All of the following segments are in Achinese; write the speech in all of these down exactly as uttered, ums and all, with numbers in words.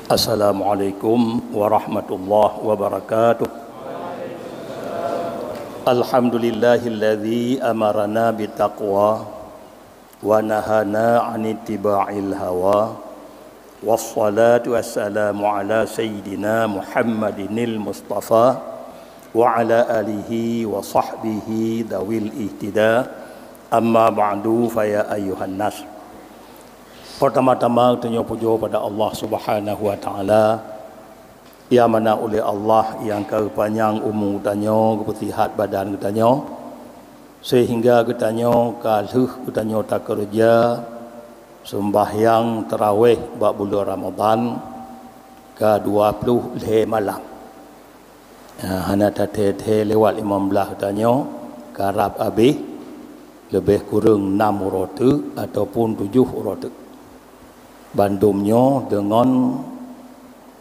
Assalamualaikum warahmatullahi wabarakatuh. Alhamdulillahilladzi amarana bitaqwa wa nahana 'anit tiba'il hawa. Wassalatu wassalamu ala sayyidina Muhammadinil Mustafa wa ala alihi wa sahbihi dawil ihtida. Amma ba'du, fa ya ayyuhan nas. Pertama-tama, tanyoe pujoe pada Allah Subhanahu wa Taala, nyang mana uleh Allah nyang ka geupanyang umu geutanyoe, geupeusihat badan geutanyoe, sehingga geutanyoe ka lheueh geutanyoe takeureuja seumbahyang tarawih bak buleuen Ramadhan ka dua ploh lhée malam. Ah, hana tathée-thée lewat limong blaih geutanyoe, karab habéh, leubeh kureueng nam uroe teuk ataupun tujoh uroe teuk. Bandum nyoe deungon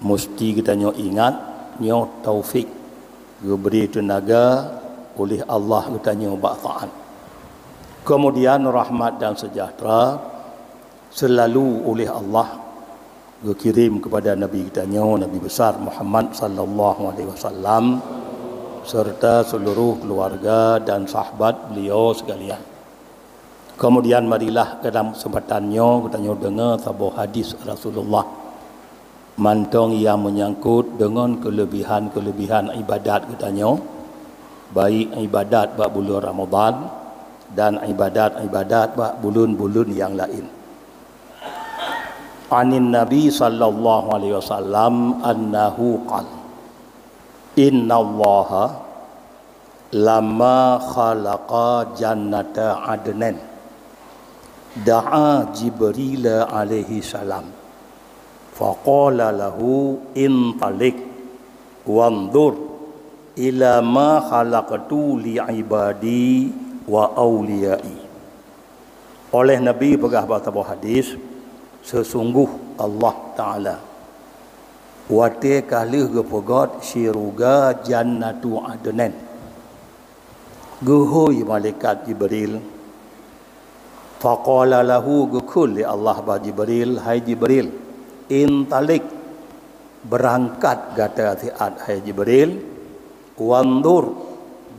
musti geutanyoe ingat, nyoe taufik geubri teunaga uleh Allah geutanyoe bak taat. Keumudian rahmat dan seujahteura seulalu uleh Allah geukirém keupada Nabi geutanyoe, Nabi Besar Muhammad sallallahu alaihi wasallam, serta seuluruh keuluwarga dan sahabat beliau sekalian. Keumudian, marilah dalam keuseumpatan nyoe geutanyoe deungoe saboh hadis Rasulullah mantong nyang meunyangkot deungon keuleubihan-keuleubihan ibadat geutanyoe, baik ibadat bak buleuen Ramadhan dan ibadat-ibadat bak buleuen-buleuen nyang laén. Anin Nabi sallallahu alaihi wasallam annahu qala, "Innallaha lamma khalaqa jannata adnin, da'a Jibril alaihi salam, faqala lahu, 'Intaliq wanzur ila ma khalaqtu li ibadi wa auliyai.'" Oleh Nabi peugah bak saboh hadis, seusunggoh Allah Taala watée ka lheueh geupeugét syeuruga Jannatu Adnan, geuhôi malaikat Jibril. Faqala lahu, geukheun lé Allah bak Jibril, "Hai Jibril, intaliq, beurangkat gata siat, hai Jibril, wanzur,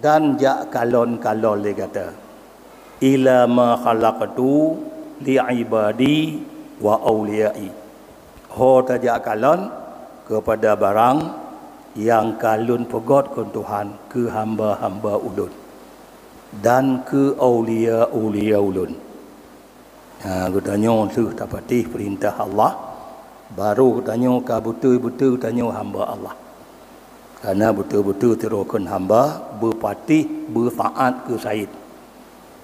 dan jak kalon-kalon lé gata, ila ma khalaqtu li ibadi wa auliyai." Ho tajak kalon keupada barang nyang ka Lôn peugét keu Tuhan keu hamba-hamba Ulôn dan keu aulia-aulia Ulôn. Ha, geutanyoe lheueh tapatéh peurintah Allah, barô geutanyoe ka beutôi-beutôi geutanyoe hamba Allah. Kareuna beutôi-beutôi sidroe kheun hamba, beupatéh, beutaát keu Said.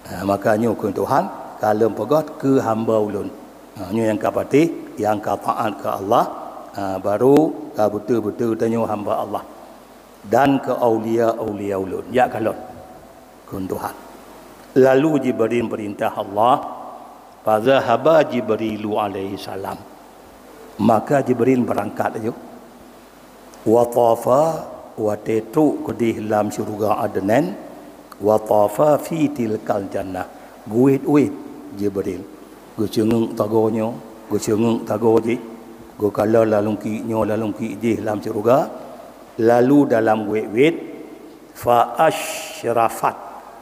Ha, maka nyoe kheun Tuhan, ka Lôn peugét keu hamba Ulôn. Ha, nyoe nyang ka patéh, nyang ka taát keu Allah, ha, barô ka beutôi-beutôi geutanyoe hamba Allah. Dan keu aulia-aulia Ulôn, jak kalon, kheun Tuhan. Lalu Jibril peurintah Allah, "Fazahaba Jibrilu alaihi salam." Maka Jibril beurangkat laju. Wa tafa, watée trok keudeh lam syeuruga Adnan, wa tafa fi tilkal jannah. Geuwét-wét Jibril. Geuceungeuk tagoe nyoe, geuceungeuk tagoe jih. Geukalon lalungki nyoe, lalungki jih lam syeuruga. Lalu dalam wét-wét, fa asyrafat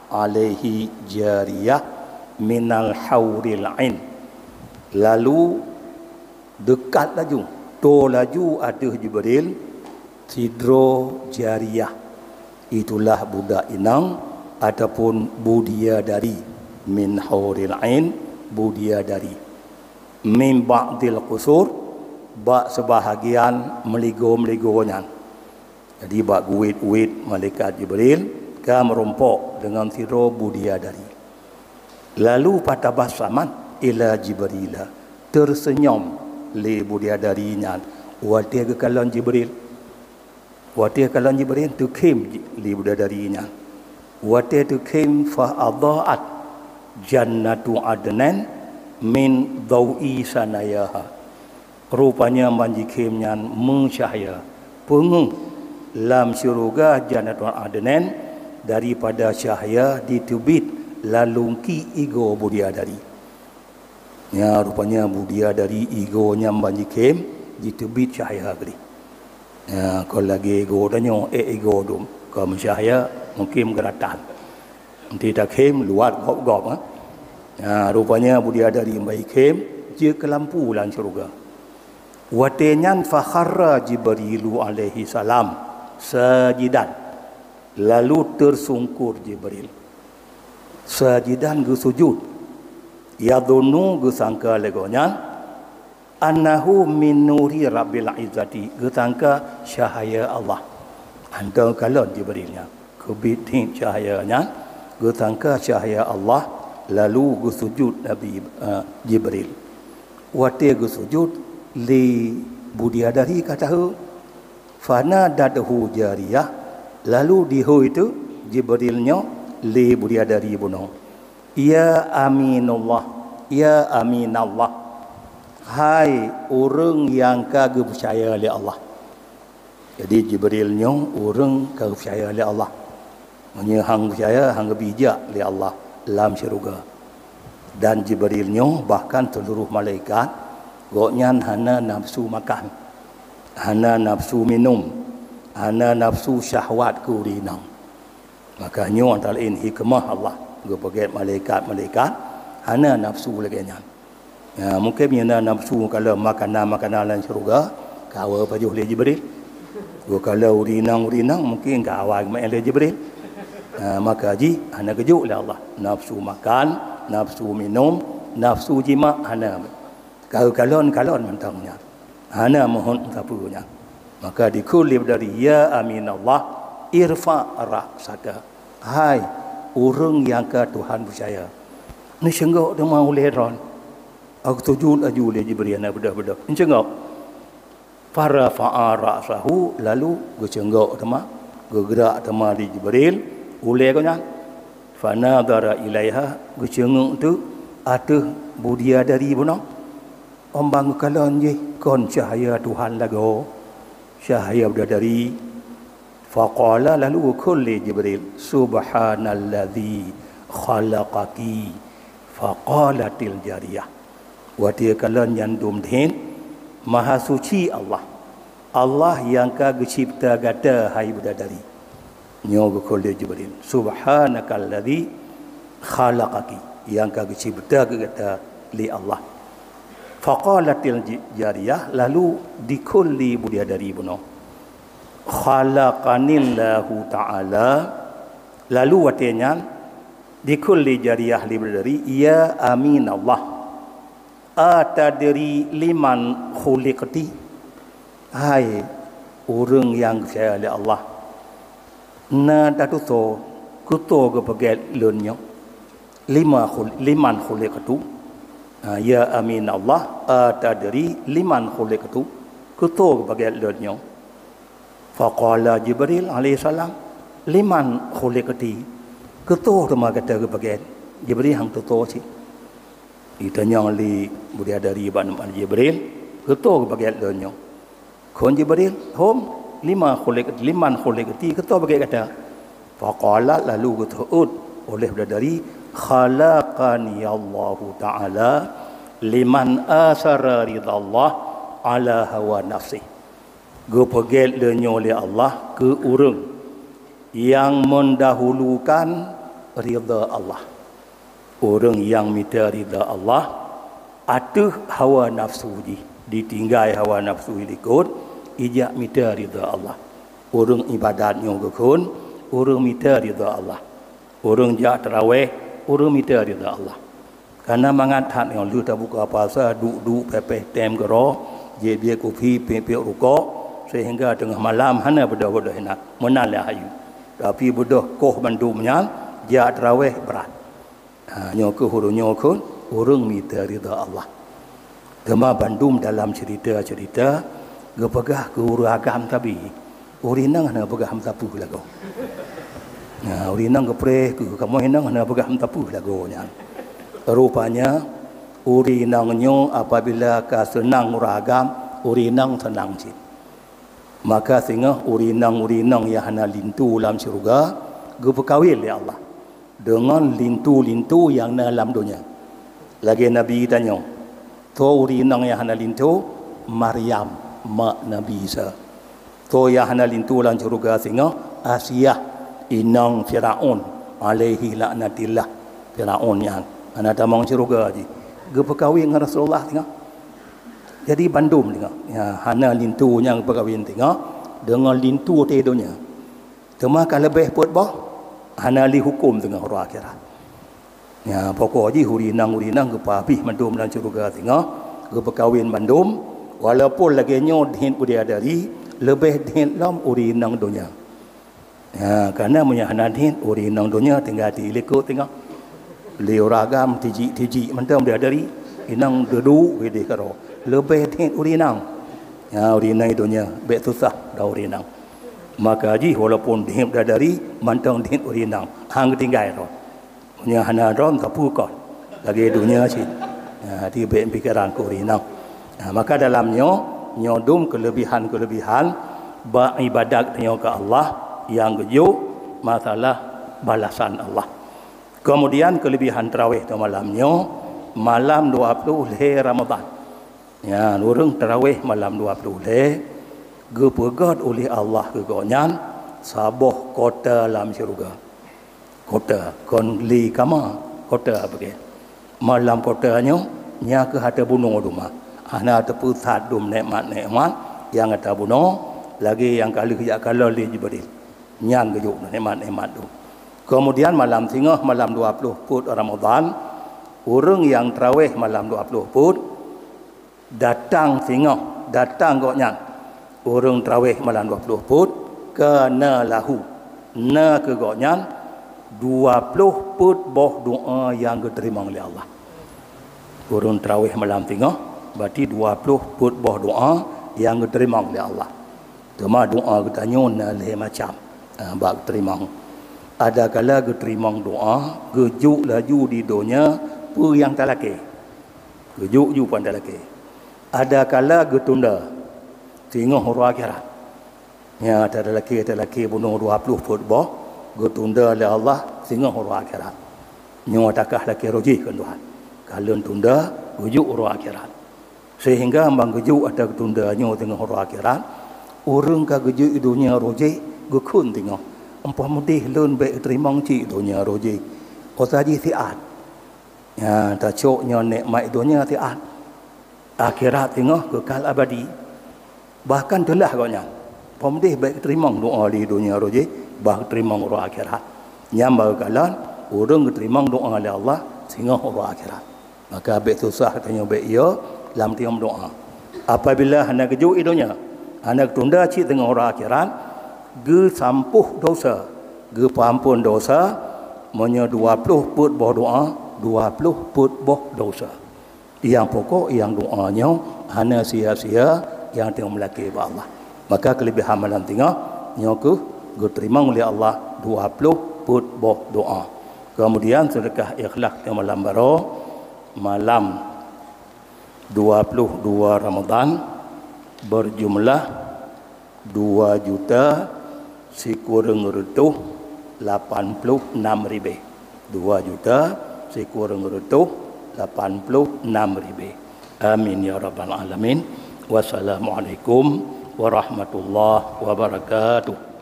alaihi jariyah minal hauril ain. Lalu deukat laju, toe laju ateueh Jibril sidroe jariyah, itulah budak inong ataupun budiadari, min hauril ain, budiadari, min ba'dil qusur, bak seubahagian meuligoe-meuligoe nyan. Jadi, bak geuwét-wét malaikat Jibril ka meurumpok deungon sidroe budiadari. Lalu fatabassamat ila Jibrila, teuseunyom lé budiadari nyan watée geukalon Jibril. Watée kalon Jibril, teukhém ji-, lé budiadari nyan. Watée teukhém, fa adha'at jannatu adnan min dhau'i sanayaha. Rupanya ban jikhém nyan meucahya, peungeuh lam syeuruga Jannatu Adnan daripada cahya jiteubiet lam lungki igoe budiadari. Nya rupanya budiadari igoe nyan ban jikhém jiteubiet cahya keudeh. Ya, kon lagée igoe tanyoe, ék igoe dum. Kon meucahya, mungken geuratan. Nanti takhém luwat gob-gob, ha. Ya, rupanya bidadari nyang bak khém jeuet keu lampu lam syeuruga. Watée nyan fakharra Jibrilu alaihi salam sajidan. Lalu teusungkur Jibril. Sajidan geusujut. Yadhunnu geusangka lé gobnyan annahu min nuri Rabbil Izzati, geusangka cahya Allah. Hantom kalon Jibril nyan. Keubiet cahya nyan, geusangka cahya Allah, lalu geusujut Nabi, eh, Jibril. Watée geusujut, lé bidadari ka tahu. Fanadathu jariyah, lalu dihôi teuk Jibril nyoe lé bidadari bunoe, "Ya Aminallah, ya Aminallah, hai ureuëng nyang ka geupeucaya lé Allah." Jadi, Jibril nyoe ureuëng ka geupeucaya lé Allah. Meunyoe han peucaya, han geubri jak lé Allah lam syeuruga. Dan Jibril nyoe bahkan seuluruh malaikat, gobnyan hana nafeusu makan, hana nafeusu minum, hana nafeusu syahwat keu ureuëng inong. Maka nyoe antara laén hikmah Allah geupeugét malaikat-malaikat hana nafeusu lagée nyan. Ya, mungken meunyoe na nafeusu kalon makanan-makanan lam syeuruga, ka awai pajoh lé Jibril. Geukalon ureuëng inong-ureuëng inong, mungken ka awai geumeu'én lé Jibril. Ya, maka jih hana geujok lé Allah. Nafeusu makan, nafeusu minum, nafeusu jimak hana. Ka geukalon-kalon mantong nyan. Hana meuheuét meusapeue nyan. Maka dikheun lé bidadari, "Ya Aminallah, irfa' ra'saka." Hai ureuëng nyang ka Tuhan peucaya. Neuseunggok teuma ulée droe. Geusujut laju lé Jibril hana beudôh-beudôh. Neuseunggok. Farafa'a ra'sahu, lalu geuseunggok teuma, geugrak teuma lé Jibril ulée gobnyan. Fanadhara ilaiha, geuseungeuk teuk ateueh bidadari bunoe. Óh ban geukalon jih kon cahya Tuhan lagoe, cahya bidadari. Faqala, lalu geukheun lé Jibril, "Subhanalladzi khalaqaki." Faqalatil jariyah. Watée kalon nyan dum dhén, "Maha suci Allah, Allah nyang ka geucebta gata, hai bidadari." Nyoe geukheun lé Jibril, "Subhanakalladzi khalaqaki," nyang ka geucebta gata lé Allah. Faqalatil ji-, jariyah, lalu dikheun lé bidadari bunoe, "Khalaqanillahu ta'ala." Lalu watée nyan dikheun lé jariyah lé bidadari, "Ya Aminallah, atadri liman khuliqti?" Hai ureuëng nyang geucaya lé Allah, na tatutoe keu toh geupeugét lôn nyoe? Lima khul-, liman khuliqtu? Ha, "Ya Aminallah, atadri liman khuliqtu?" Keu toh geupeugét lôn nyoe? Faqala Jibril alaihissalam, "Liman khuliqti?" Keu toh teuma gata geupeugét? Jibril han tatutoe cit. Itanyong lé bidadari bak Nabi Jibril, "Keu toh geupeugét lôn nyoe?" Kheun Jibril, "Hom, lima khuliq-, liman khuliqti, keu toh peugét gata?" Faqalat, lalu geuseuôt oleh bidadari, "Khalaqani Allahu Ta'ala liman asara ridallah ala hawa nafsih." Geupeugét lôn nyoe lé Allah keu ureuëng nyang meundahulukan ridha Allah. Ureuëng nyang mita ridha Allah ateueh hawa nafsu jih, ditinggai hawa nafsu jih likot, ijak mita ridha Allah. Ureuëng ibadat nyoe geukheun, ureuëng mita ridha Allah. Ureuëng jak taraweh, ureuëng mita ridha Allah. Kareuna mangat that nyoe lheueh tabuka puasa, duek-duek pépéh tem keudroe, jieb-jieb kupi, piep-piep rukok, seuhingga teungoh malam hana beudôh-beudôh inan, meunan lé hayeu. Tapi beudôh koh bandum nyan, jak taraweh brat. Ha, nyoe keuh ureuëng nyoe kheun, ureuëng mita ridha Allah. Teuma bandum dalam cerita-cerita geupeugah keu ureuëng agam tabi. Ureuëng inong hana peugah meusapeue lagoe. Nah, ureuëng inong geupreh keu kamoe inong hana peugah meusapeue lagoe nyan. Rupanya, ureuëng inong nyoe apabila ka seunang ureuëng agam, ureuëng inong seunang cit. Maka singoh ureuëng inong-ureuëng inong nyang hana linto lam syeuruga geupeukawén lé Allah deungon linto-linto nyang na lam donya. Lagée Nabi tanyoe, soe ureuëng inong nyang hana linto? Maryam. mak Nabi Isa. Toh nyang hana linto lam syeuruga singoh, Asiah, inong Firaun, alaihi laknatillah. Firaun nyan hana tamong syeuruga jih. Geupeukawen ngon Rasulullah singoh. Jadi bandum singoh. Ya, hana linto nyang geupeukawen singoh deungon linto teuh donya. Teuma ka leubeh peuet boh, hana lé huköm singoh uroe akhirat. Ya, pokok jih ureueng inong-ureueng inong geupeuhabéh mandum lam syeuruga singoh, geupeukawen mandum, walaupun lagée nyoe deuh bidadari, leubeh deuh lom ureueng inong donya. Ya, karena meunyoe hana deuh ureueng inong donya tinggai di likot singoh. Lé ureueng agam tijik-tijik mantong bidadari, inong dudu bideh karo. Leubeh deuh ureueng inong. Ya, ureueng inong donya bék susah dah ureueng inong. Maka jih walaupun deuh bidadari mantong deuh ureueng inong. Hang tinggai roh. Meunyoe hana droe, sapeue kon lagée donya cit. Ha, tibék pikeran keu ureueng inong. Ha, maka dalam nyoe, nyoe dum keulebihan-keulebihan bak ibadat nyoe keu Allah nyang geujok masalah balasan Allah. Keumudian keulebihan tarawih di malam nyoe, malam dua ploh lhée Ramadhan. Nyan ureuëng tarawih malam dua ploh lhée geupeugét ulih Allah keu gobnyan saboh kota lam syeuruga. Kota kon li kama, kota beuke. Malam kota nyoe nya keuh hate bunoe duma. Hana teupeusat dum nikmat-nikmat nyang gata bunoe lagée nyang ka lheueh jak kalon lé Jibril. Nyan geujok nikmat-nikmat dum. Keumudian malam singoh malam dua ploh peuet Ramadhan, ureuëng nyang tarawih malam dua ploh peuet, datang singoh, datang gobnyan. Ureuëng tarawih malam dua ploh peuet, kana lahu, na keu gobnyan dua ploh peuet boh doa nyang geuteurimong lé Allah. Ureuëng tarawih malam singoh, berarti dua ploh peuet boh doa nyang geuteurimong lé Allah. Teuma doa geutanyoe na lhée macam, ah, bak geuteurimong. Adakala geuteurimong doa, geujok laju di donya peue nyang talakée. Geujok ju peue nyang talakée. Adakala geutunda, singoh uroe akhirat. Nya talakée-talakée bunoe dua ploh peuet boh, geutunda lé Allah singoh uroe akhirat. Nyoe takah lakée roh jih keu Tuhan. Ka lôn tunda, geujok uroe akhirat. Sehingga ban geujok ata geutunda nyoe teungoh uroe akhirat, ureuëng ka geujok i donya roh jih geukheun teungoh, "Ampôn meudeh lôn bék teurimong cit donya roh jih." Kuasa jih siat. Nya, tacok nyoe nikmat donya siat. Akhirat teungoh kekal abadi. Bahkan teulah gobnyan. Ampôn meudeh bék teurimong doa di donya roh jih, bah teurimong uroe akhirat. Nyang bak geukalon, ureuëng geuteurimong doa lé Allah singoh uroe akhirat. Maka bék susah tanyoe bék yo lam tiom doa. Apabila hana geujok i donya, hana geutunda cit teungoh uroe akhirat, geusampôh dosa, geupeuampôn dosa, meunyoe dua ploh peuet boh doa, dua ploh peuet boh dosa. Nyang pokok nyang doa nyoe hana sia-sia nyang teungoh meulakée bak Allah. Maka keulebihan malam singoh nyoe keuh geuteurimong lé Allah dua ploh peuet boh doa. Keumudian seudeukah ikhlas di malam baroe, malam dua ploh dua Ramadhan, beujumlah dua juta sikureueng reutôh lapan ploh nam ribée. Dua juta sikureueng reutôh lapan ploh nam ribée. Amin ya rabbal alamin. Wassalamualaikum warahmatullahi wabarakatuh.